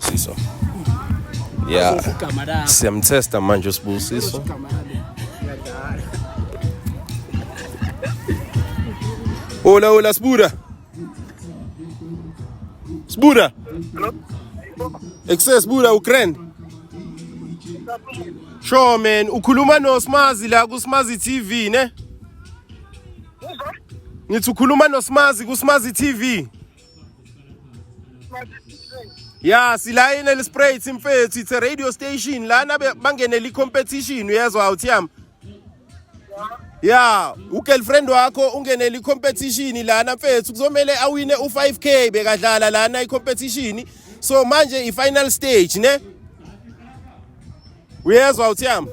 uSibusiso. Yeah. Azosho igama lakho. Siyamtesta manje uSibusiso. Igama lalo. Uyadlala. Hola hola Sibuda. Sibuda. Excess Buda ugrand. Sure man, ukhuluma noSmazi la kuSmazi TV ne? Ngithi ukhuluma noSmazi kuSmazi TV. Ya sila eNelspruit mfethu it's a radio station lana bangenela i-competition uyezwa awuthi yami. Ya, ugirlfriend wakho ungenele i-competition lana mfethu kuzomele awine u5K bekadlala lana i-competition. So manje i-final stage ne? Uyezwa awuthi yami?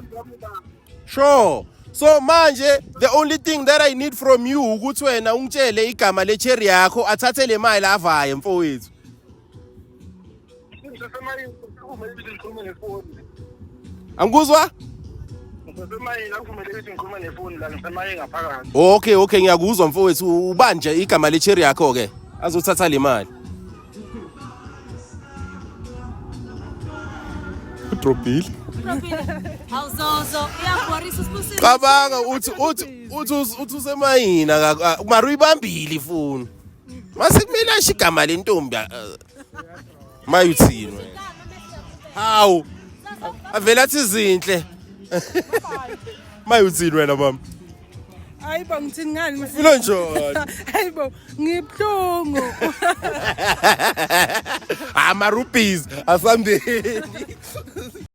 Sure. So manje the only thing that I need from you ukuthi wena ungitshele igama le cherry yakho athathe le mali avaye mfowethu. Angikuzwa? Okay okay ngiyakuzwa mfowethu ubanje igama le cherry yakho ke azothatha le mali. Udrobhile. Awuzozo uyabhorisa uSibusiso. Cabanga uthi uthi uthi uthi usemayina mara uyibambile ifoni. Mase kumele asho igama lentombi. Maye uthini wena? Hawu. Avela athi zinhle. Maye uthini wena mama? Hayibo ngithini ngani? Ufilo njani? Hayibo ngibuhlungu. Ama rupees asambeni.